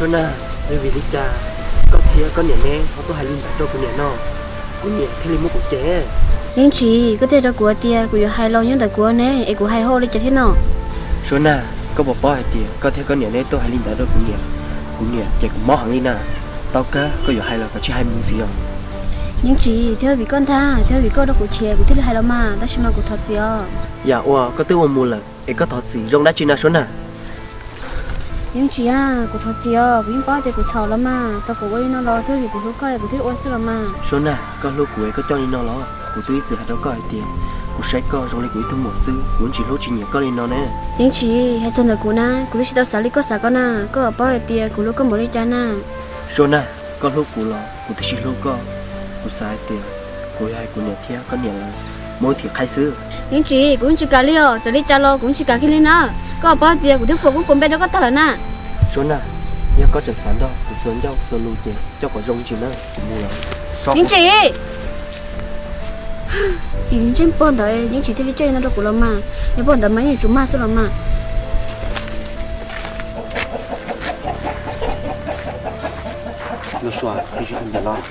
Sua Nag, yog vim li cas koj thiab koj niam neb ho tuaj hais li ntawd rau kuv niam no, kuv niam thiaj li muab kuv cem? Yeej tsis, koj thiaj rau kuv hais tias kuv yuav hais los nyob ntawm kuv ne, es kuv hais ho ua li cas thiab no? Sua Nag, koj puas paub hais tias koj thiab koj niam neb tuaj hais li ntawd rau kuv niam, kuv niam ces kuv mob heev li na. Tau kawg, koj yuav hais los koj cia li hais mus ntxiv os. Yeej tsis, thiaj vim koj ntag, thiaj vim koj rau kuv chim kuv thiaj li hais los mas, tab sis mas kuv thov txim os. Yam uas koj twb ua mus lawm es koj thov txim zoo dab tsi na Sua Nag? Yeej tsis, kuv thov txim os, kuv yeej paub tias kuv txhaum los mas, tau kuv ua li no los thiaj vim kuv hlub koj es kuv thiaj ua xwb los mas. Sua Nag, koj hlub kuv es koj coj li no los? Kuv twb ib txwm hais rau koj hais tias kuv saib koj zoo li kuv ib tug muam xwb, kuv tsis hlub tsis nyiam koj li no ne. Yeej tsis, hais txog ntawm kuv na, kuv twb tsis tau xav li koj xav koj na, koj puas paub hais tias kuv hlub koj npaum li cas na? Sua Nag, koj hlub kuv los kuv twb tsis hlub koj, kuv xav hais tias kuv yog hais kuv niam thiab koj niam lawv muab wb thim qhaib xwb. Yeej tsis, kuv yeej tsis kam li os, txawm li cas los kuv yeej tsis kam kiag li na. Koj puas paub tias kuv twb puas kub puas npe rau koj tag lawm na? Sua Nag, yog koj tseem xav nrog kuv txuas ncauj txuas lus ces coj kom zoo tsis na, kuv mus lawm. Yeej tsis, ib ntsej pog ntawd Yeej tsis thiaj li coj li no rau kuv los mas, yog pog ntawd mas yeej yuav tsum mag xwb los mas. Nkauj Sua, koj zoo ntawm los?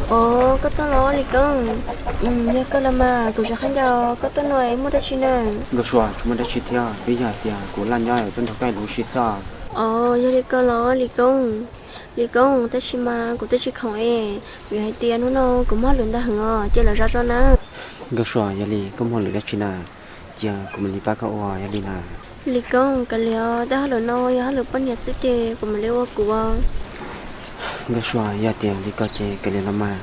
Os, koj tuaj los Lis Koob? Yog koj los mas, kuv tsis qab ncaus koj tuaj no muaj dab tsi na? Nkauj Sua, tsis muaj dab tsi thiab, twb yog hais tias kuv laj nyob tuaj nrog koj ua si xwb. Os, yog li ko los Lis Koob? Lis Koob, tab sis mas kuv twb tsis khoom es, vim hais tias hnub no kuv muaj hauj lwm ntau heev os, cia lwm zaus tso na. Nkauj Sua, yog li koj muaj hauj lwm dab tsi na? Cia kuv mam li pab koj ua yog li na. Lis Koob, kav liam os, tej hauj lwm no yog hauj lwm poj niam xwb ces kuv mam li ua kuv. Nkauj Sua, yog tias li ko ces kav liam los mas,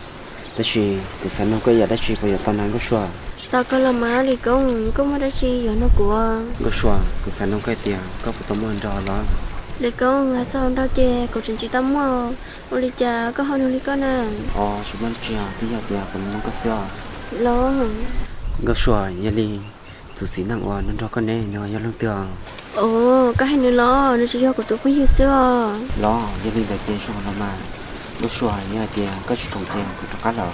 tab sis kuv xav nug koj ib yam dab tsi puas yuav tau na Nkauj Sua? Tau kawg los mas Lis Koob, koj muaj dab tsi yuav nug kuv? Nkauj Sua, kuv xav nug koj tias koj puas tau muaj hluas nraug los? Lis Koob, hais txog hluas nraug ces kuv tseem tsis tau muaj. Ua li cas koj ho nug li koj na? Os, tsis muaj dab tsi, twb yog tias kuv nug koj xwb os. Los? Nkauj Sua, yog li txuas txiv neej uas nrog nrog koj ne, nws yog leej twg os? Os, koj hais nws los, nws tsis yog kuv tus phooj ywg xwb os. Los, yog li ntawd ces zoo los mas. Nkauj Sua, yog hais tias koj tsis khoom ces kuv rov qab lawm.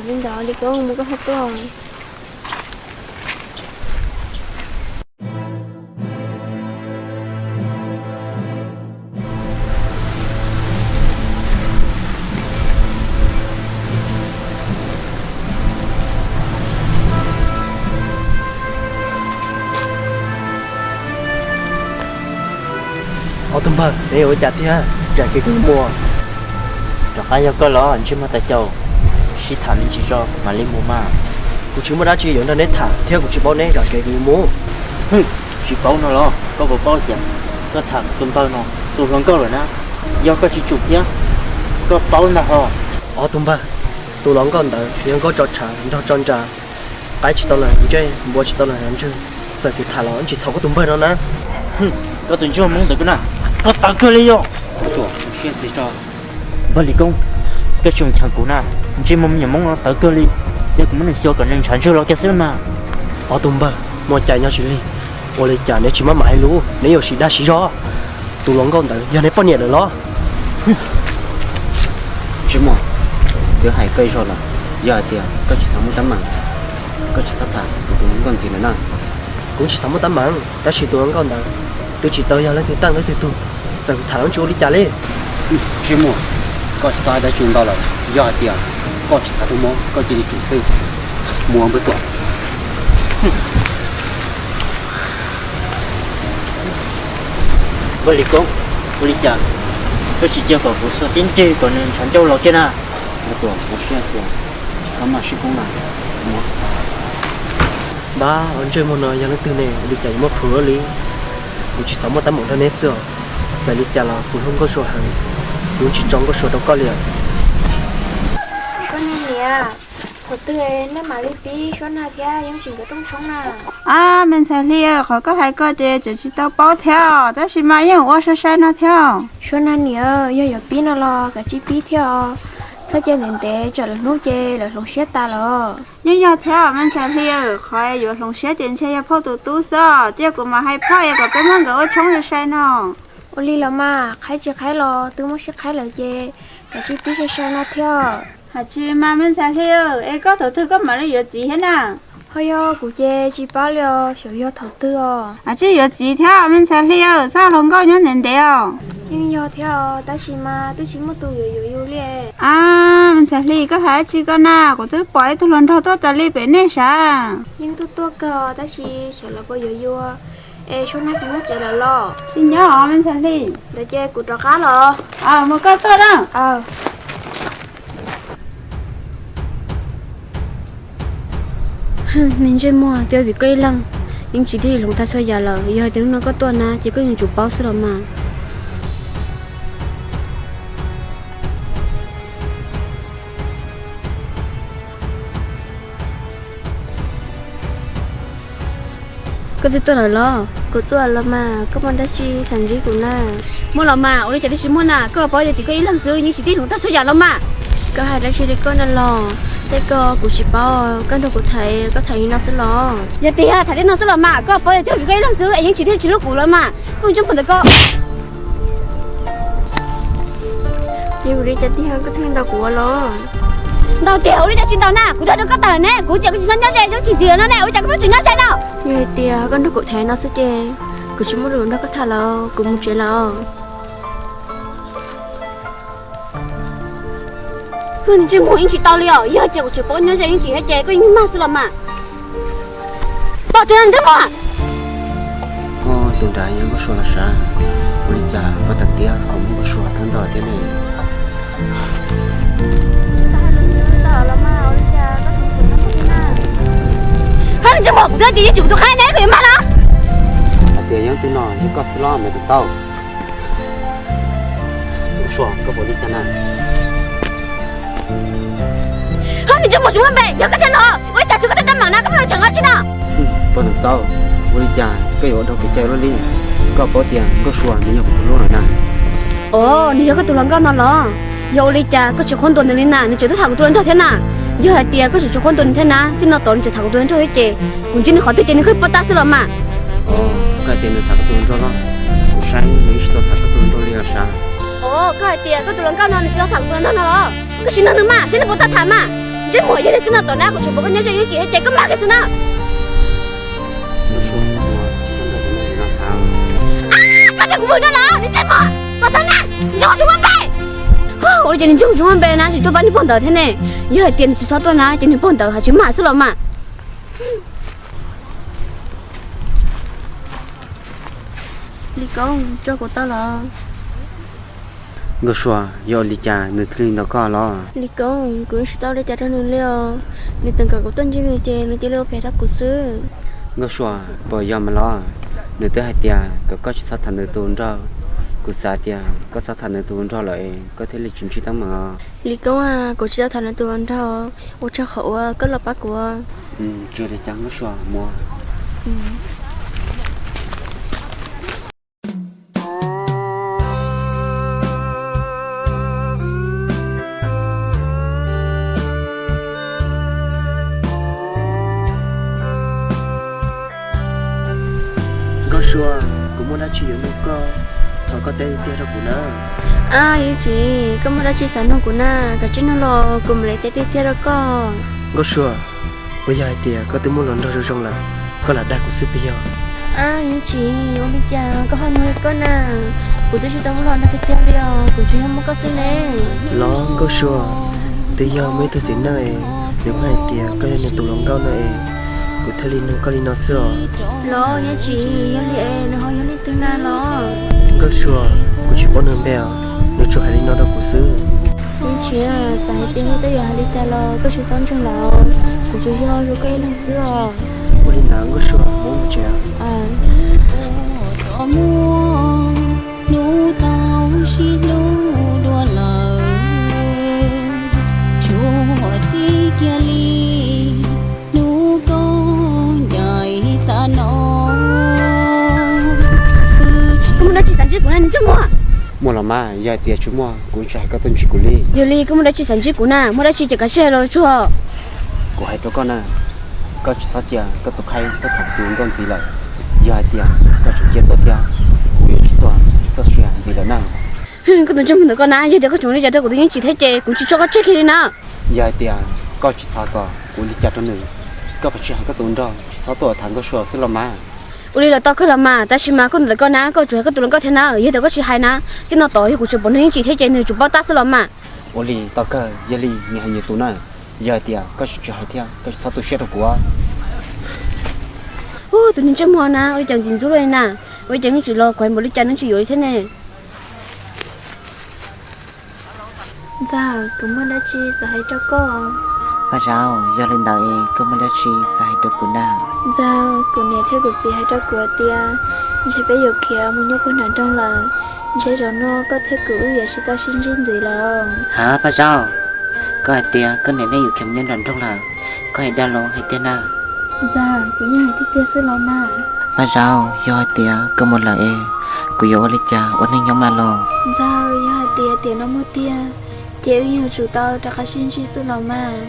Li ntawd Lis Koob, mus koj ho tuaj. Ob tug npawg, neb yuav ua cas thiab? Zam kev kuv mus. Rov qab yog koj los ntsej muag tas caus, sib tham me ntsis tso mam li mus mas. Kuv tsis muaj dab tsi yuav nrog neb tham thiab kuv tsis paub neb, zam kev kuv yuav mus. Hwm, tsis paub no los koj puas paub tias koj tham tus npawg no, tus hluas nkauj lawm na? Yog koj tsis tsum thiab, koj paub ntag hos. Ob tug npawg, tus hluas nkauj ntawd yog nkauj tso tshav nrog tso ntsa, qaib tsis tau los ntsej, npua tsis tau los ntswg, txawm tias tham los tsis txhaum koj tus npawg no na. Koj tus ntsej muag Hmoob ntawd koj na, koj tawv kawg li yog. Npawg Lis Koob, koj tsis mus cheem kuv na, ntsej muag me nyuam Hmoob no tawv kawg li, cia kuv muab nws xyuas kom nws ntshav ntswg los kiag xwb mas. Ob tug npawg, muaj cai nyob tsis lig, ua li cas neb tsis maj mam hais lus, neb yuav sim dag siv zog. Tus hluas nkauj ntawd yog neb poj niam lawm los? Ntsej muag, twb hais koj ib zaug lawm, yog hais tias koj tsis xav muaj teeb meem, koj tsis txhob tham kuv tus hluas nkauj ntxiv lawm na. Kuv tsis xav muaj teeb meem, tab sis tus hluas nkauj ntawd twb tsis tau yog leej twg teej leej twg tug, txawm kuv tham los tsis ua li cas li. Ntsej muag, koj tsis txhob hais dab tsi ntau lawm, yog hais tias koj tsis xav tuaj mob koj cia li tsum xwb, mus npawg tuam. Npawg Lis Koob, ua li cas koj tsis cia kom kuv xuas tib nrig kom nws ntshav ncauj los kiag na? Npawg tuam, ua siab txias, tsis txhob maj siab koob na. Npab, ob ntsej muag no yog leej twg ne, ua li cas yuav muaj plhus luaj li? Kuv tsis xav muaj teeb meem nrog neb xwb os. Txawm li cas los kuv hlub Nkauj Sua heev, kuv tsis tso Nkauj Sua rau koj li os. Koj niag niam, thaum twg nej mam li pib Suab Nag thiab Yeeb Tsis nkawd rooj tshoob na? Ab, me ntxhais Hli, qhov koj hais ko ces tseem tsis tau paub thiab os, tab sis mas yeej ua sai sai no thiab. Suab Nag niam, yog yuav pib no los kav tsij pib thiab os. Txhob cia ntev ntev tsam lwm hnub ces lawv hloov siab tas los. Yeej yog thiab me ntxhais Hli, qhov yuav hloov siab ces ntshe yog phauj tus tub xwb os, cia kuv mam hais phauj es kom peb muab nkawd ua tshoob sai sai no. Ua li los mas, qhaib tsis qhaib los twb muab sib qhaib lawm ces kav tsij pib sai sai no thiab. Hais tsis mas me ntxhais Hli, es koj thaum twg koj mam li yuav txiv thiab na? Ho yog kuv ces tsis paub li os, xyov yog thaum twg os. Hais tsis yuav txiv thiab me ntxhais Hli, txhob hluas nkauj nyob ntev ntev os. Yeej yog thiab os, tab sis mas twb tsis muaj tus yuav yuav yus li. Ab, me ntxhais Hli, koj hais dab tsi ko na? Kuv twb pom ib tug hluas nraug tuaj tas li pem nej sav. Yeej tuaj tuaj kawg tab sis xyov lawv puas yuav yus. Es suab nag tsis nyob tsev lawm los? Tsis nyob os me ntxhais Hli. Ntawd ces kuv rov qab los. Mus koj tuaj na. Me ntsej muag, twb vim koj ib leeg, yeej tsis thiaj li hloov tag txhua yam lawm. Yog hais tias hnub no koj tuaj na ces koj yuav tsum paub xwb los mas. Koj twb tuaj lawm los? Kuv tuaj los mas, koj muaj dab tsi xav ntsib kuv na? Muaj los mas, ua li cas twb tsis muaj na, koj paub tias koj ib leeg xwb yeej tsis thiaj hloov tag txhua yam los mas. Koj hais dab tsi li koj na los? Tej ko kuv tsis paub, koj nrog kuv tham, koj tham li no xwb los? Yog tias tham li no xwb los mas, koj paub tias twb vim koj ib leeg xwb es yeej tsis thiaj tsis hlub kuv los mas, koj ntsej muag ntawm koj. Yog li cas tiag koj thiaj ntaus kuv los? Ntaus tiag ua li cas tsis ntaus na, kuv twb hais rau koj tas lawm ne, kuv tias koj tsis txhob nyob ze, tsis ntxiv no ne, ua li cas koj muaj tseem nyob ze no? Yog hais tias koj nrog kuv tham no xwb ces kuv tsis muaj lus nrog koj tham lawm, kuv mus tsev lawm. Koj niag ntsej muag yeej tsis tau li os, yog tias kuv tseem pom koj nyob ze ib ntsis thiab ces koj yeej mag xwb los mas. Pom tsev ntsej muag. Koj tus nrad yog Nkauj Sua los sav? Ua li cas koj tawm tiab ho muab Nkauj Sua thab ntawd thiab ne? Hab niag ntsej muag, kuv twb hais tias yeej tsis kuv tus qhaib ne, koj yuav mag los? Hais tias yog tus no yog koj xwb los mas tsis tau. Nkauj Sua, koj puas li cas na? Hab niag ntsej muag tsis muaj npe, yog koj thiab no, ua li cas tsis koj tej teeb meem na, koj pheej los cheem koj tsi no? Poj niam tau, ua li cas koj yuav ua rau kuv cai luaj li? Koj paub tias Nkauj Sua nws yog kuv tus hlub lawm na. Os, nws yog koj tus hluas nkauj no los? Yog ua li cas koj tsis qhuab ntuas nws li na, nws tseem tuaj tham kuv tus hluas nraug thiab na. Yog hais tias koj tseem tsis qhuab ntuas nws thiab na, txij no tod nws tseem tham kuv tus hluas nraug thiab ces kuv ntsib nws qhov twg ces nws koj pov tag xwb los mas. Os, koj hais tias nws tham koj tus hluas nraug los? Kuv saib nws yeej tsis tau tham koj tus hluas nraug li os sav. Os, koj hais tias koj tus hluas nkauj no nws tsis tau tham kuv tus hluas nraug no los? Koj sim nug nws mas, saib nws puas tau tham mas. Ntsej muag, yog li txij no tom na kuv tseem pom koj nyob ze ib chim thiab ces koj mag kiag xwb na. Koj tias kuv vwm no los, niag ntsej muag, pov tag na, ntsej muag tsis muaj npe. Ua li cas niag ntsej muag tsis muaj npe na, tsis tuaj pab niag pog ntawd thiab ne? Yog hais tias nws tsis txhob tuaj na ces niag pog ntawd haj tsis mag xwb los mas. Lis Koob, tso kuv tau los? Nkauj Sua, yog ua li cas nws thiaj li ntaus koj los? Lis Koob, kuv yeej tsis tau ua li cas rau nws li os. Nws tseem kom kuv tuaj ntsib nws ces nws cia li ua phem rau kuv xwb. Nkauj Sua, puas yog mas los? Nws twb hais tias kom koj tsis txhob tham nws tus hluas nraug. Kuv xav tias koj txhob tham nws tus hluas nraug lawm es koj thiaj li tsis ntsib teeb meem. Lis Koob, kuv tsis tau tham nws tus hluas nraug, ua tsaug qhov uas koj los pab kuv. Tsis ua li cas Nkauj Sua, mus. Nkauj Sua, kuv muaj dab tsi yuav nug koj, thov koj teb tiag tiag rau kuv na. Ab, Yeej Tsim, koj muaj dab tsi xav nug kuv na, koj cia li nug los kuv mam li teb tiag tiag rau koj. Nkauj Sua, puas yog hais tias koj twb muaj hluas nraug zoo zoo lawm, koj lam dag kuv xwb puas yog? Ab, Yeej Tsim, ua li cas koj ho nug li koj na? Kuv twb tsis tau muaj hluas nraug tiag tiag li os, kuv tsuas yog muaj koj xwb ne. Los Nkauj Sua, twb yog muaj ib tug txiv neej es nws pheej hais tias koj yog nws tus hluas nkauj no es kuv thiaj li nug koj li no xwb os. Los Yeej Tsim, yog li es nws ho yog leej twg na los? Nkauj Sua, kuv tsis paub nws npe os, nws tsuas hais li no rau kuv xwb. Yeej Tsim, txawm hais tias nws twb yuav hais li cas los koj tsis txhob ntseeg lawm, kuv tsuas yog zoo koj ib leeg xwb os. Ua li ntawd Nkauj Sua, mus mus tsev. Hnub tau sib hlub dua lawm, tsuas txij kiag li hnub koj ncaim tag no. Koj muaj dab tsi xav ntsib kuv na, niag ntsej muag? Muaj los mas, yog hais tias tsis muaj kuv tsis hais koj tuaj ntsib kuv li. Yog li koj muaj dab tsi xav ntsib kuv na, muaj dab tsi ces kav tsij hais los tsuag. Kuv hais rau koj na, koj tsis txhob cia koj tus qhaib tuaj tham tus nkauj ntxiv lawm. Yog hais tias koj tseem cia tuaj thiab, kuv yuav tsis tuaj txoj sia ntxiv lawm na. Koj tus ntsej muag ntawm koj na, yog tias koj tseem ua li cas rau kuv tus Yeej Tsim thiab ces kuv tsis tso koj tseg kiag li na. Yog hais tias koj tsis xav kom kuv ua li cas rau nws, koj kav tsij hais koj tus nraug tsis txhob tuaj tham Nkauj Sua xwb los mas. Ua li los tau kawg los mas, tab sis mas koj ntawm koj na, koj tsum hais koj tus hluas nkauj thiab na, yog tias koj tsis hais na, txij no tod yog kuv tseem pom nws yeej tsis thiab ces nws yuav tsum paub tab xwb los mas. Ua li tau kawg, yog li nws hais nws tus na, yog hais tias koj tsis hais thiab koj tsis txhob tu siab rau kuv. Ub, tus niag ntsej muag na, ua li cas ntxim ntxub luaj li na, ua li cas yeej tsis los kuv hais npaum li cas nws tsis yuav li thiab ne. Ntxawg, kuv muaj dab tsi xav hais rau koj. Paj Zauv, yog li ntawd es koj muaj dab tsi xav hais rau kuv na? Ntxawg, kuv niam thiab kuv txiv hais rau kuv hais tias ntshe peb yuav khiav mus nyob puag nram nroog lawm, ntshe zaum no koj thiab kuv wb yuav tsis tau sib ntsib ntxiv lawm. Ha, Paj Zauv, koj hais tias koj niam nej yuav khiav mus nyob nram nroog lawm, koj hais dag los hais tiag na? Ntxawg, kuv yeej hais tiag tiag xwb los mas. Paj Zauv, yog hais tias koj mus lawm es kuv yuav ua li cas ua neej nyob mas los? Ntxawg, yog hais tias tiam no muaj tiag ces wb yuav tsum tau rov qab sib ntsib xwb los mas.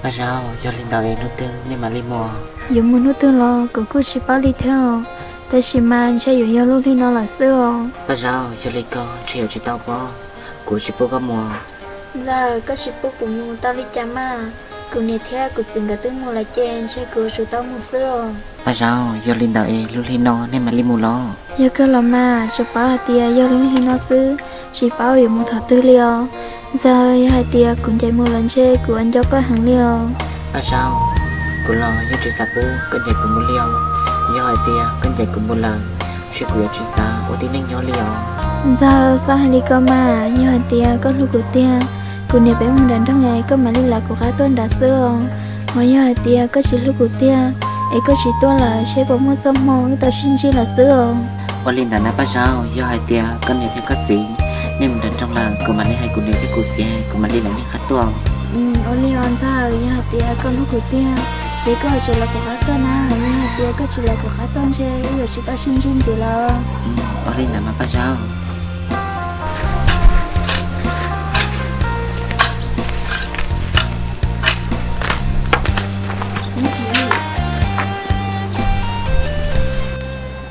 Paj Zauv, yog li ntawd es hnub twg nej mam li mus? Yuav mus hnub twg los kuv kuj tsis paub li thiab os, tab sis mas ntshe yuav yog lub hli no lawm xwb os. Paj Zauv, yog li ko ntshe yuav tsis tau pob, kuv tsis pub koj mus. Ntxawg, koj tsis pub kuv mus tau li cas mas, kuv niam thiab kuv txiv nkawd twb mus lawm ces ntshe kuv yuav tsum tau mus xwb os. Paj Zauv, yog li ntawd es lub hli no nej mam li mus los? Yog kawg los mas, tsuas paub hais tias yog lub hli no xwb, tsis paub yuav mus thaum twg li os. Ntxawg, yog hais tias kuv ncaim mus lawm ntshe kuv ua nco koj heev li os. Paj Zauv, kuv los yeej tsis xav pub koj ncaim kuv mus li os. Yog hais tias koj ncaim kuv mus lawm, ntshe kuv yuav tsis xav ua tib neeg nyob li os. Ntxawg, txhob hais li ko mas, yog hais tias koj hlub kuv tiag, kuv niam peb mus nram nroog es koj mam li lawv kuv qab tuaj nrad xwb os. Hos yog hais tias koj tsis hlub kuv tiag es koj tsis tuaj lawm seb puas muaj txoj hmoo wb tau sib ntsib lawm xwb os. Ua li ntawd na Paj Zauv, yog hais tias koj niam thiab koj txiv nej mus nram nroog lawm, kuv mam li hais kuv niam thiab kuv txiv, kuv mam li lawv nej qab tuaj. Ua li os Ntxawg, yog hais tias koj hlub kuv tiag ces koj tsis lawv kuv qab tuaj na, yog hais tias koj tsis lawv kuv qab tuaj ntshe wb yuav tsis tau sib ntsib ntxiv lawm. Ua li ntawd mas Paj Zauv.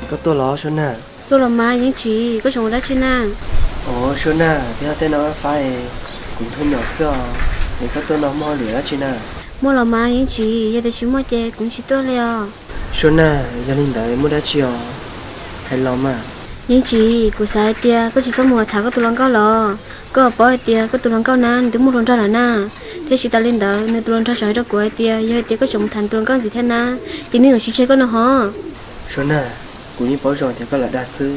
Koj tuaj los Suab Nag? Tuaj los mas Yeej Tsim, koj tseem ua dab tsi na? Os Suab Nag, twb yog tej no faib, kuv ntxhua nyom xwb os, es koj tuaj no muaj hauj lwm dab tsi na? Muaj los mas Yeej Tsim, yog tias tsis muaj ces kuv tsis tuaj li os. Suab Nag, yog li ntawd muaj dab tsi os, hais los mas. Yeej Tsim, kuv xav hais tias koj tsis txhob mus tham koj tus hluas nkauj los, koj paub hais tias koj tus hluas nkauj na nws twb muaj hluas nraug lawm na, thiab tsis tas li ntawd nws tus hluas nraug tseem hais rau kuv hais tias yog hais tias koj tseem mus tham tus hluas nkauj ntxiv thiab na, ces nws yuav tsis tseg koj no hos. Suab Nag, kuv yeej paub zoo tias koj lam dag xwb,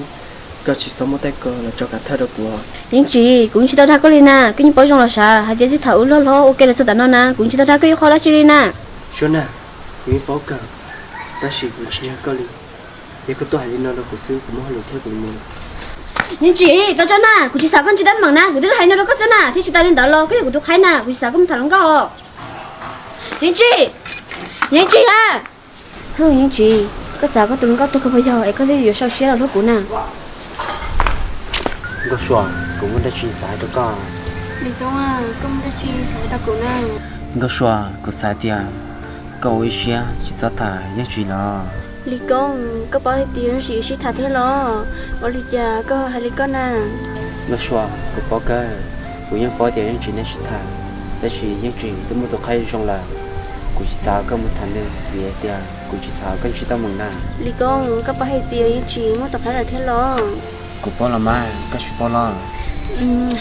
koj tsis txhob muab tej ko los tso kav thawj rau kuv. Yeej Tsim, kuv tsis tau dag koj li na, koj yeej paub zoo los sav hais tias txij thaum wb loj hlob ua ke los txog tam no na kuv tsis tau dag koj ib qho dab tsi li na. Suab Nag, kuv yeej paub kawg, tab sis kuv tsis ntseeg koj li. Yog koj tuaj hais li no rau kuv xwb kuv muaj hauj lwm thiab kuv mus. Yeej Tsim, tau tso na, kuv tsis xav koj ntsib teeb meem na, kuv twb hais li no rau koj xwb na, thiab tsis tas li ntawd los koj yog kuv tus qhaib na, kuv tsis xav koj mus tham hluas nkauj os. Yeej Tsim, Yeej Tsim a. Yeej Tsim, koj xav koj tus hluas nkauj tuag kawg puas yog es koj thiaj yuav sau siab los hlub kuv na? Nkauj Sua, kuv muaj dab tsi xav hais rau koj. Lis Koob, koj muaj dab tsi xav hais rau kuv na? Nkauj Sua, kuv xav tias koj ua ib siab tsis txhob tham Yeej Tsim los. Lis Koob, koj paub hais tias Yeej Tsim sib tham thiab los? Ua li cas koj hais li koj na? Nkauj Sua, kuv paub kawg, kuv yeej paub tias Yeej Tsim nej sib tham, tab sis Yeej Tsim twb muaj tus qhaib zoo lawm. Kuv tsis xav koj mus tham nws vim hais tias kuv tsis xav koj ntsib teeb meem na. Lis Koob, koj paub hais tias Yeej Tsim muaj tus qhaib lawm thiab los? Kuv paub los mas, koj tsis paub los?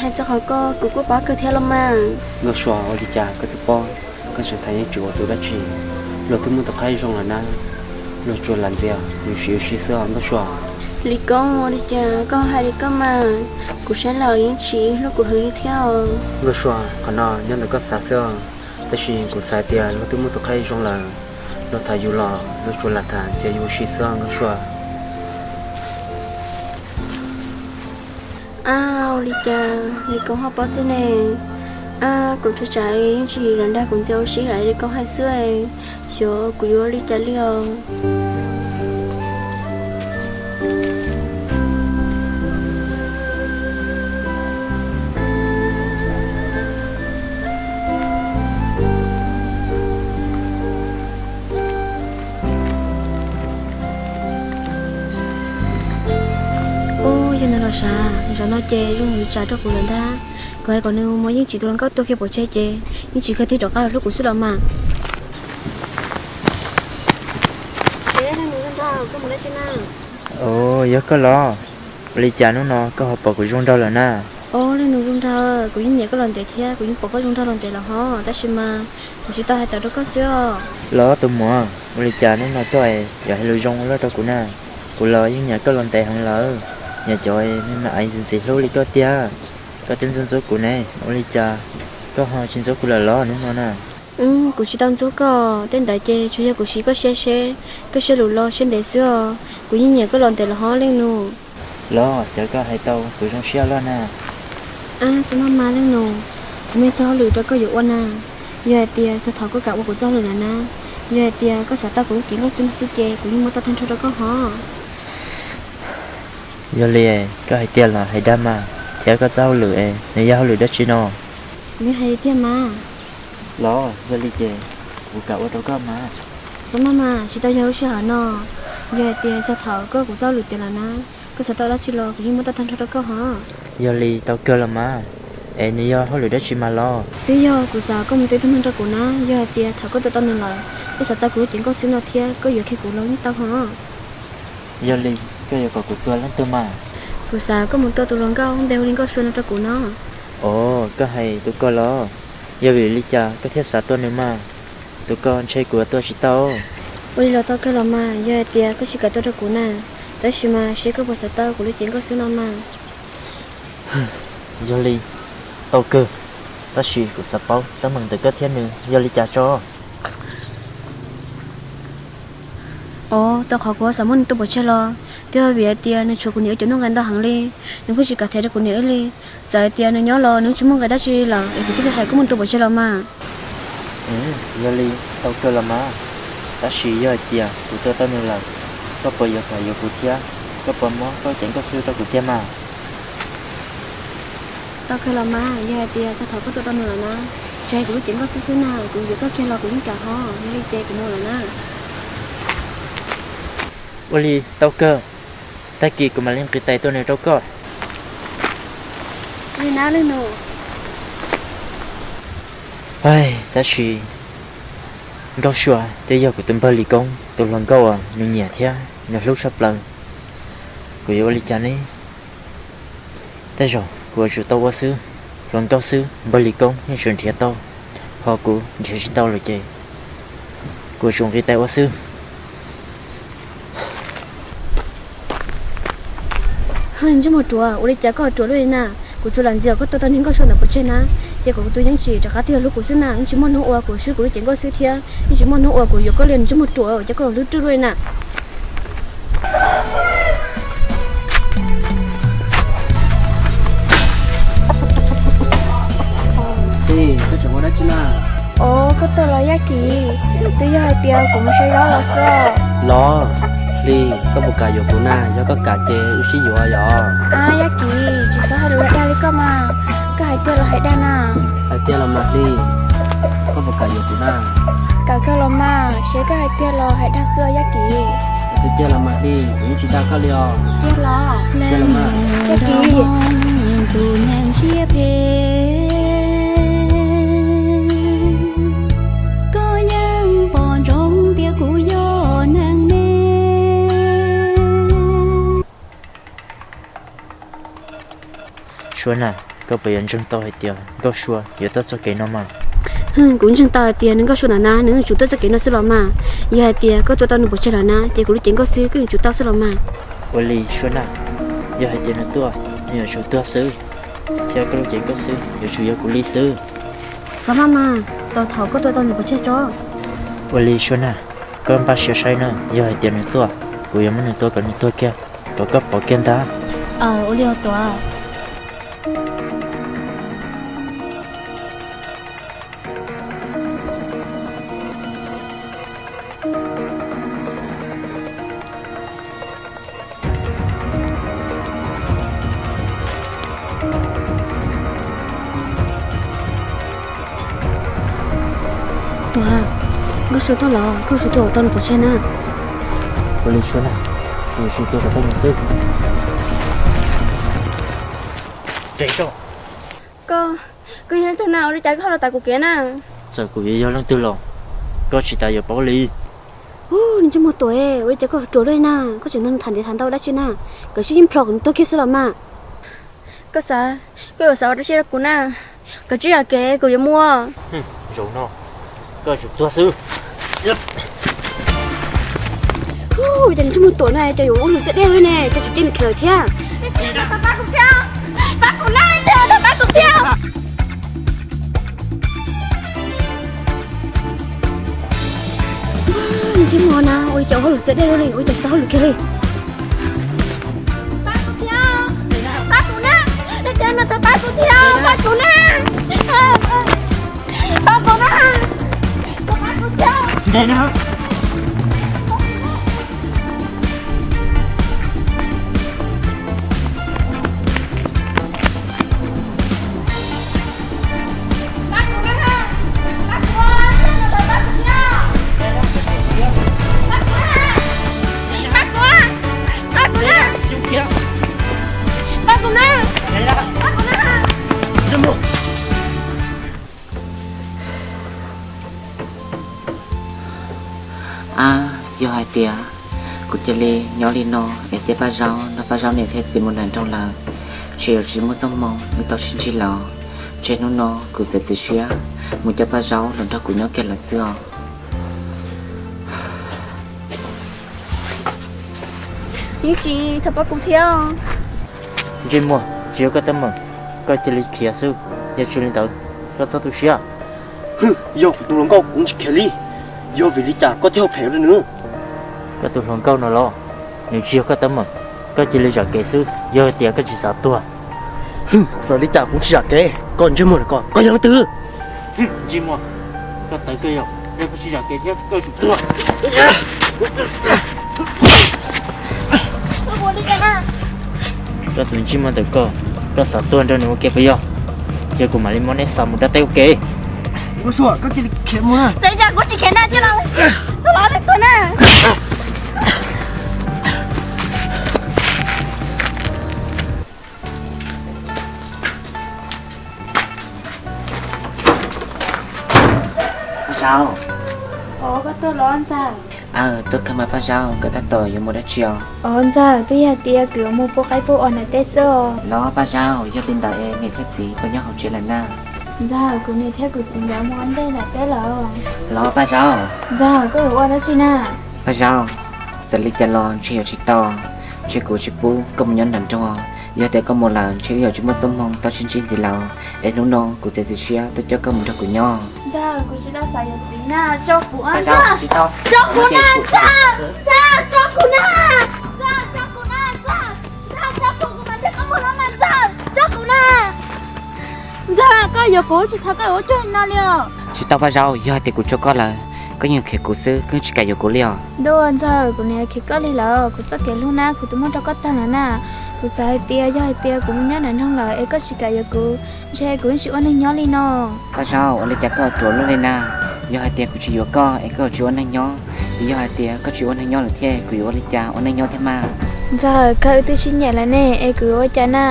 Hais txog qhov ko kuv kuj paub kawg thiab los mas. Nkauj Sua, ua li cas koj twb paub, koj tseem tham Yeej Tsim ua tus dab tsi? Luag twb muaj tus qhaib zoo lawm na, luag tsuas lam ntxias yus siv yus si xwb os Nkauj Sua. Lis Koob, ua li cas koj hais li koj mas? Kuv saib los Yeej Tsim hlub kuv heev li thiab os. Nkauj Sua, qhov no nyob ntawm koj xav xwb os, tab sis kuv xav tias luag twb muaj tus qhaib zoo lawm, luag tham yus los luag tsuas lam tham ntxias yus si xwb os Nkauj Sua. Ab, ua li cas Lis Koob ho paub thiab ne? Ab, kuv tsam tsam Yeej Tsim los nrog kuv ntxias ua si li Lis Koob hais xwb, xyov kuv yuav ua li cas li os. Ub, yog nws los sav, zaum no ces zoo li tsam rau kuv lawm ntag. Kuv hais kom nws mus muab Yeej Tsim tus hluas nkauj tua kiag pov tseg ces Yeej Tsim kawg tig rov qab los hlub kuv xwb los mas. Koj mus dab tsi na? Os, yog koj los? Ua li cas hnub no koj ho pom kuv zoo nraug lawm na? Os, leej nus zoo nraug, kuv yeej nyiam koj los ntev thiab, kuv yeej pom koj zoo nraug los ntev lawm hos, tab sis mas kuv tsis tau hais tawm rau koj xwb os. Los tus muam, ua li cas hnub no koj yuav hais lus zoo ua luaj rau kuv na? Kuv los yeej nyiam koj los ntev heev lawm, nyiam cov me me ais ntxim ntxim hlub li koj tiag. Koj twb ntxub ntxub kuv ne, ua li cas koj ho tsis ntxub kuv lawm los hnub no na? Kuv tsis tau ntxub koj, tej ntawd ces tsuas yog kuv siv koj siab seb, koj siab lus los siab ntev xwb os. Kuv yeej nyiam koj los ntev lawm hos leej nus. Los cas koj hais tau kuv zoo siab luaj na? Ab, xav maj mas leej nus, kuv muaj ib txoj hauj lwm rau koj yuav ua na. Yog hais tias txog thaum koj kam ua kuv txoj hauj lwm lawm na, yog hais tias koj xav tau kuv lub cev nkauj xwb no xwb ces kuv yeej muab tau tag nrho rau koj hos. Yog li, koj hais tiag los hais dag mas, thiab koj txoj hauj lwm es nws yog hauj lwm dab tsi no? Kuv yeej hais tiag mas. Los yog li ces kuv kam ua rau koj mas. Xav maj mas, tsis tau yog lub sij hawm no. Yog hais tias txog thaum koj ua kuv txoj hauj lwm tiav lawm na, koj xav tau dab tsi los kuv yeej muab tau tag nrho rau koj hos. Yog li tau kawg los mas, es nws yog hauj lwm dab tsi mas los? Twb yog kuv xav koj mus tua ib tug neeg rau kuv na, yog hais tias thaum koj tua tau nws lawm, koj xav tau kuv lub cev nkauj xwb no thiab koj yuav kiag kuv los yeej tau hos. Yog li, koj yuav kom kuv tua leej twg mas? Kuv xav koj mus tua tus hluas nkauj npe hu li Nkauj Sua no rau kuv no. Os, koj hais tus ko los? Yog vim li cas koj thiaj xav tua nws mas? Tus ko ntshe kuv yuav tua tsis tau. Ua li los tau kawg los mas, yog hais tias koj tsis kam tua rau kuv na, tab sis mas seb koj puas xav tau kuv lub cev nkauj xwb no mas. Yog li, tau kawg, tab sis kuv xav paub teeb meem ntawm koj thiab nws yog li cas tso. Os, tau qhov kuv xav muab nws tua pov tseg los twb yog vim hais tias nws tshuav kuv niam ib co nuj nqi ntau heev li, nws pheej tsis kam them rau kuv niam ib li. Txawm hais tias nws nyob los nws tsis muaj nqis dab tsi lawm es kuv thiaj li hais koj muab nws tua pov tseg los mas. Yog li, tau kawg los mas, tab sis yog hais tias kuv tua tau nws lawm, koj puas yuav kam yuav kuv thiab? Koj puas muab koj cev nkauj xwb rau kuv tiag mas? Tau kawg los mas, yog hais tias txog thaum koj tua tau nws lawm na, tsis hais kuv lub cev nkauj xwb xwb na, kuv yuav koj kiag los kuv yeej kam hos. Yog li ces kuv mus lawm na. Ua li tau kawg, tag kis kuv mam li nqis tais tua nws rau koj. Li na leej nus. Tab sis Nkauj Sua twb yog kuv tus npawg Lis Koob tus hluas nkauj uas nws nyiam thiab nws hlub tshaj plaws. Kuv yuav ua li cas ne? Tej zaum kuv yuav tsum tau ua xwb, hluas nkauj xwb npawg Lis Koob yeej tseem nrhiav tau, ho kuv nrhiav tsis tau lawm ces kuv yuav tsum nqis tais ua xwb. Ho niag ntsej muag ruam, ua li cas koj ho ruam luaj li na? Kuv tsuas lam ntxias koj tua tau niag Nkauj Sua ntawd pov tseg na, ces kuv tus yeej tsis rov qab twg hlub kuv xwb na, yeej tsis muaj hnub uas kuv swb kuv lub cev nkauj xwb thiab yeej tsis muaj hnub uas kuv yuav koj li. Niag ntsej muag ruam, ua cas koj hlub ruaj luaj li na? Tij, koj tseem ua dab tsi na? Os, koj tuaj los Yaj Kim? Twb yog hais tias kuv mus saib zaub los xwb. Los, Hli, koj puas kam yuav kuv na? Yog koj kam ces wb sib yuav yom. Ab, Yaj Kim, tsis txhob hais lus dag li koj mas. Koj hais tiag los hais dag na? Hais tiag los mas Hli, koj puas kam yuav kuv na? Kam kawg los mas, seb koj hais tiag los hais dag xwb Yaj Kim. Hais tiag los mas Hli, kuv yeej tsis dag koj li os. Tiag los? Tiag los mas. Yaj Kim. Tus neeg siab phem, koj yeej pom ntsoov tias kuv yog neeg me. Sua na, koj puas yuav ntseeg tau hais tias Nkauj Sua yuav tuaj txoj kev no mas? Kuv ntseeg tau hais tias nws Nkauj Sua ntawm na nws yuav tsum tuaj txoj kev no xwb los mas. Yog hais tias koj tua tau nws pov tseg lawm na ces kuv lub cev nkauj xwb koj yuav tsum tau xwb los mas. Ua li Sua na, yog hais tias nws tuaj, nws yuav tsum tuag xwb, thiab koj lub cev nkauj xwb yuav tsum yog kuv li xwb. Xav maj mas, tos thaum koj tua tau nws pov tseg tso. Ua li Sua na, koj npaj siab saib na, yog hais tias nws tuaj, kuv yuav muab nws tua kom nws tuag kiag, kom koj pov kiag ntag. Aw, ua li os Tuam. Tuam, Nkauj Sua tuaj los koj yuav tsum tua kom tau nws pov tseg na. Ua li Sua na, kuv yuav tsum tua kom tau nws xwb. Koj, koj yog leej twg na, ua li cas koj ho los tas kuv kev na? Txawm kuv yuav yog leej twg los koj tsis tas yuav paub li. Ub, ntsej muag tuam, ua li cas koj ruam luaj li na? Koj tseem nrog nws tham ntev tham ntau dab tsi na? Koj sim yeej plhom kom nws tuag kiag xwb los mas. Koj xav, koj yuav xav ua dab tsi rau kuv na? Koj tsis zam kev kuv yuav mus. Zaum no koj yuav tsum tuag xwb. Ub, ua cas ntsej muag tuam no cas yuav ua lus txawj deb li ne, koj tsum cia nws khiav lawm thiab. Pab kuv thiab, pab kuv na, pab kuv thiab. Ntsej muag na, ua li cas ua hauj lwm txawj deb li, ua li cas tsis tau hauj lwm kiag li. Pab kuv thiab, pab kuv na, pab kuv thiab, pab kuv na, pab kuv na, pab kuv thiab. Ab, yog hais tias kuv cia li nyob li no es cia Paj Zaub nrog Paj Zaub niam thiab txiv mus nram nroog lawm, ntshe yuav tsis muaj txoj hmoo wb tau sib ntsib lawm. Ntshe hnub no kuv txiav txim siab mus coj Paj Zaub los nrog kuv nyob kiag lawm xwb os. Yeej tsis thov pab kuv thiab. Ntsej muag, tsis yog koj teeb meem, koj cia li khiav xwb. Yog tsis li ntawd, koj txhob tu siab. Hwm, yog kuv tus hluas nkauj kuv tsis khiav li. Yog vim li cas koj thiaj ua phem rau nws? Koj tus hluas nkauj no los nws tsis yog koj teeb meem, koj cia li zam kev xwb yog tias koj tsis xav tuag. Hwm, txawm li cas kuv tsis zam kev. Koj ntsej muag na, koj, koj yog leej twg? Ntsej muag, koj tawv kawg yog, yog koj tsis zam kev thiab koj yuav tsum tuag. Koj tus ntsej muag ntawm koj, koj xav tuag nrog nws ua ke puas yog? Ces kuv mam li muab neb xa mus dab teb ua ke. Nkauj Sua, koj cia li khiav mus na. Txawm li cas kuv tsis khiav na, cia los, cia los tuag na. Paj Zaub. Os, koj tuaj los Ntxawg? Aw, tuaj kawg mas Paj Zaub, koj tab tom yuav mus dab tsi os? Os Ntxawg, twb yog tias kuv yuav mus pub qaib pub os nram teb xwb os. Los Paj Zaub, yog li ntawd es niam thiab txiv puas nyob hauv tsev lawm na? Ntxawg, kuv niam thiab kuv txiv nkawd mus ua ntej nram teb lawm. Los Paj Zaub. Ntxawg, koj yuav ua dab tsi na? Paj Zaub, txawm li cas los ntshe yuav tsis tau, ntshe kuv tsis pub koj mus nyob nram nroog. Yog tias koj mus lawm ntshe wb yuav tsis muaj txoj hmoo tau sib ntsib ntxiv lawm, es hnub no kuv txiav txim siab tuaj coj koj mus nrog kuv nyob. Ntxawg, kuv tsis tau xav yuav txiv na, tso kuv, tso kuv na, Ntxawg, Ntxawg, tso kuv na, Ntxawg, tso kuv na, Ntxawg, Ntxawg, tso kuv, kuv mam nrog koj mus los mas Ntxawg, tso kuv na. Ntxawg, koj yuav kuv tsis tau koj ua tsaug no li os. Tsis tau Paj Zaub, yog hais tias kuv tso koj lawm, koj yeej khiav kuv xwb, koj tsis kam yuav kuv li os. Ntuj, Ntxawg, kuv niam khiav koj li lawm, kuv txoj kev hlub na kuv twb muab rau koj tag lawm na. Kuv xav hais tias yog hais tias kuv mus nyob nram nroog lawm es koj tsis kam yuav kuv, ntshe kuv yeej tsis ua neeg nyob li no. Paj Zaub, ua li cas koj ruam luaj li na? Yog hais tias kuv tsis yuav koj es koj yuav tsis ua neeg nyob, es yog hais tias koj tsis ua neeg nyob lawm thiab kuv yuav ua li cas ua neej nyob thiab mas? Ntxawg, kawg wb twb sib ncaim lawm ne es kuv yuav ua cas na?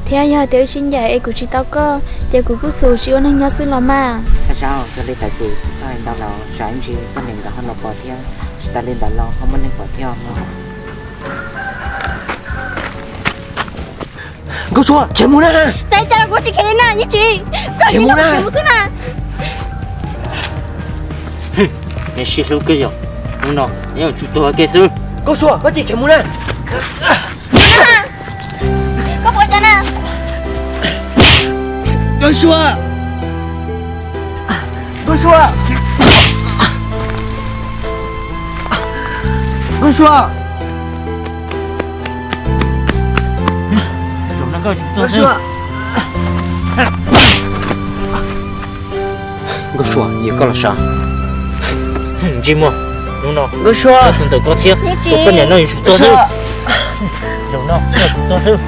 Thiab yog hais tias wb sib ncaim es kuv tsis tau koj, ces kuv kuj xum tsis ua neeg nyob xwb los mas. Paj Zaub, yog li ntawd ces tsis txhob hais ntau los tsam ib ntsis poj niam nkawd ho los pom thiab, tsis tas li ntawd los ho muaj neeg pom thiab os mog. Nkauj Sua, khiav mus na. Txawm li cas los kuv tsis khiav li na, yeej tsis. Koj khiav mus na, khiav mus xwb na. Neb sib hlub kawg yom, hnub no neb yuav tsum tuag ua ke xwb. Nkauj Sua, koj tsis khiav mus na. Koj puas cas na? Nkauj Sua, Nkauj Sua, Nkauj Sua. Nkauj Sua, Nkauj Sua, yog koj los sav. Ntsej muag, hnub no Nkauj Sua, tus ntawm koj thiab tus poj niam no yuav tsum tuag xwb. Zaum no koj yuav tsum tuag xwb.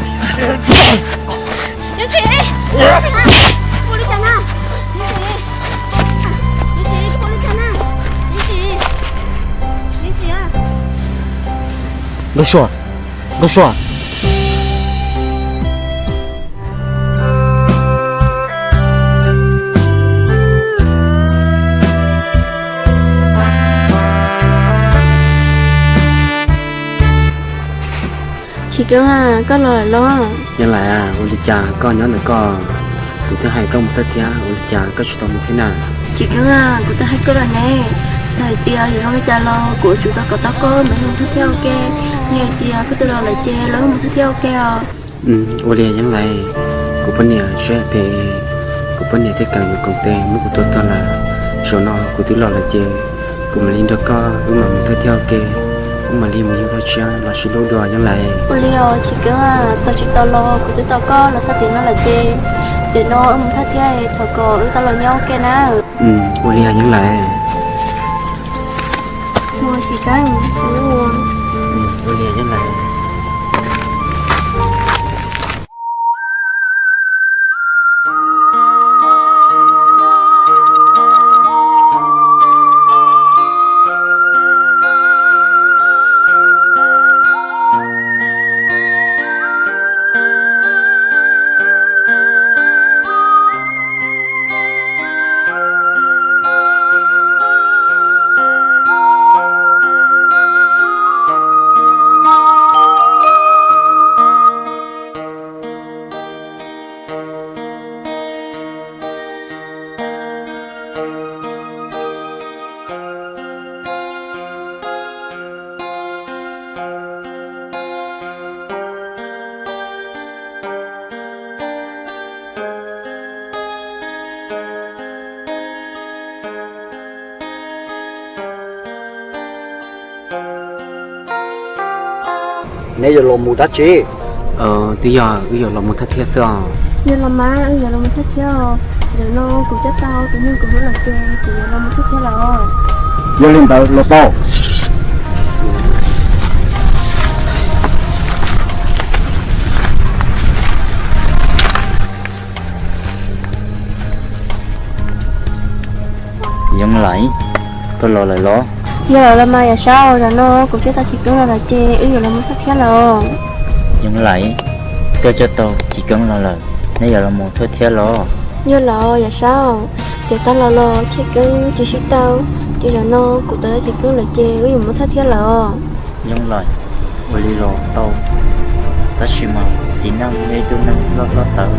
Nkauj Sua, Nkauj Sua. Keeb a, koj los lawm los? Yeej Lais a, ua li cas koj nyob ntawm koj? Kuv twb hais koj mus thawj thiab, ua li cas koj tsis tau mus thiab na? Tsis Keeb a, kuv twb hais koj lawm ne, txawm hais tias yuav zoo li cas los kuv yuav tsum tau kom tau koj mam li mus thawj thiab ua ke. Yog hais tias koj twb los lawm ces los wb mus thawj thiab ua ke os. Ua li Yeej Lais, kuv poj niam siab phem, kuv poj niam thiaj kam yuav koom tes muab kuv tua tuag lawm. Zaum no kuv twb los lawm ces kuv mam li nrog koj wb mam mus thawj thiab ua ke, wb mam li mus yug vaj tshiab los sib hlub dua Yeej Lais. Ua li os Tsis Keeb a, tau tsis tau los kuv twb tau koj los txog tim no lawm ces, ces no wb mus thawj thiab thov kom wb tau los nyob ua ke na. Ua li Yeej Lais. Ua Tsis Keeb, ua li Yeej Lais. Neb yuav los mus dab tsi? Twb yog wb yuav los mus thawj thiab xwb os. Yog los mas wb yuav los mus thawj thiab os. Zaum no kuv coj tau tus neeg kuv hlub lawm ces kuv yuav los mus thawj thiab lawm os. Yog li ntawd los tau. Yeej Lais, koj los lawm los? Yog los mas Yawm Saub, zaum no kuv coj tau Tsis Keeb los lawm ces wb yuav los mus thawj thiab lawm os. Yeej Lais, koj coj tau Tsis Keeb los lawm, neb yuav los mus thawj thiab los? Yog los Yawm Saub, tiam tas los los Tsis Keeb tsis sib tau, ces zaum no kuv tau Tsis Keeb lawm ces wb yuav mus thawj thiab lawm os. Yeej Lais, ua li los tau, tab sis mas txiv neej yog ib tug neeg loj hlob tawv,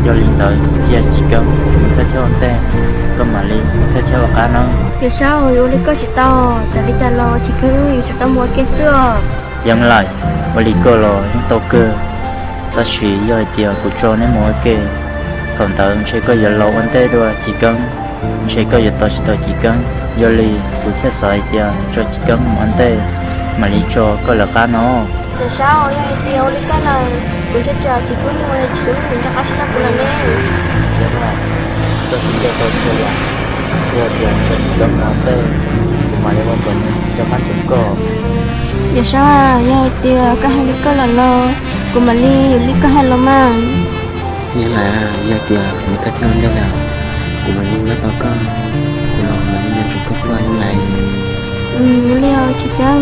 yog li ntawd cia Tsis Keeb mus thawj thiab ua ntej, koj mam li mus thawj thiab ua qab nawb. Yawm Saub, yuav ua li koj tsis tau, txawm li cas los Tsis Keeb yuav tsum tau mus ua ke xwb os. Yeej Lais, ua li koj los yeej tau kawg, tab sis yog hais tias kuv tso neb mus ua ke, thaum ntawd ntshe koj yuav laus ua ntej dua Tsis Keeb, ntshe koj yuav tos tsis tau Tsis Keeb. Yog li kuv thiaj xav hais tias tso Tsis Keeb mus ua ntej, mam li tso koj lawv qab no. Yawm Saub, yog hais tias ua li koj lawm, kuv thiaj tso Tsis Keeb mus, Tsis Keeb mus nco qab tsis tau kuv lawm ne. Yeej Lais, koj twb nco tau txhua yam, yog tias tso Tsis Keeb mus ua ntej, kuv mam li ua kom nws nco qab ntsoov koj. Yawm Saub, yog hais tias koj hais li koj lawm los kuv mam li ua li koj hais los mas. Yeej Lais, yog tias nws thawj thiab ua ntej lawm, kuv mam li nyob tos koj, kuv los mam li nco ntsoov koj xwb Yeej Lais. Ua li os Tsis Keeb.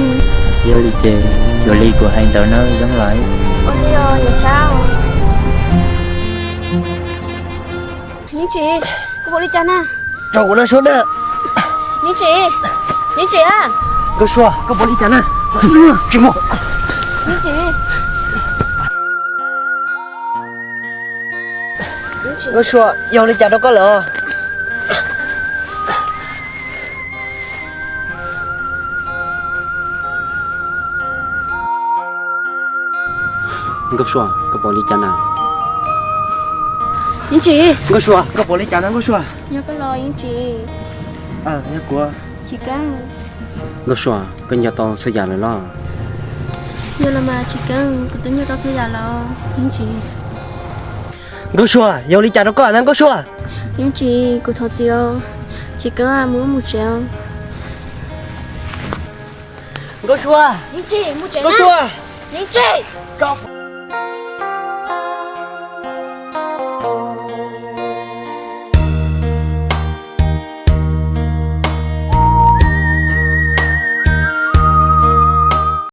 Yog li ces, yog li kuv hais ntawd nawb Yeej Lais. Ua li os Yawm Saub. Yeej Tsim, koj puas ua li cas na? Tso kuv noj suab na. Yeej Tsim, Yeej Tsim a. Nkauj Sua, koj puas ua li cas na? Tsis mus. Yeej Tsim. Nkauj Sua, yog ua li cas rau koj lawm? Nkauj Sua, koj puas ua li cas na? Yeej Tsim. Nkauj Sua, koj puas ua li cas na Nkauj Sua? Yog koj los Yeej Tsim? Yog kuv. Tsis Keeb. Nkauj Sua, koj nco tau txhua yam lawm los? Yog los mas Tsis Keeb, kuv twb nco tau txhua yam lawm Yeej Tsim. Nkauj Sua, yog ua li cas rau koj na Nkauj Sua? Yeej Tsim, kuv thov txim os. Tsis Keeb, mus wb mus tsev os. Nkauj Sua. Yeej Tsim, mus tsev na. Nkauj Sua. Yeej Tsim.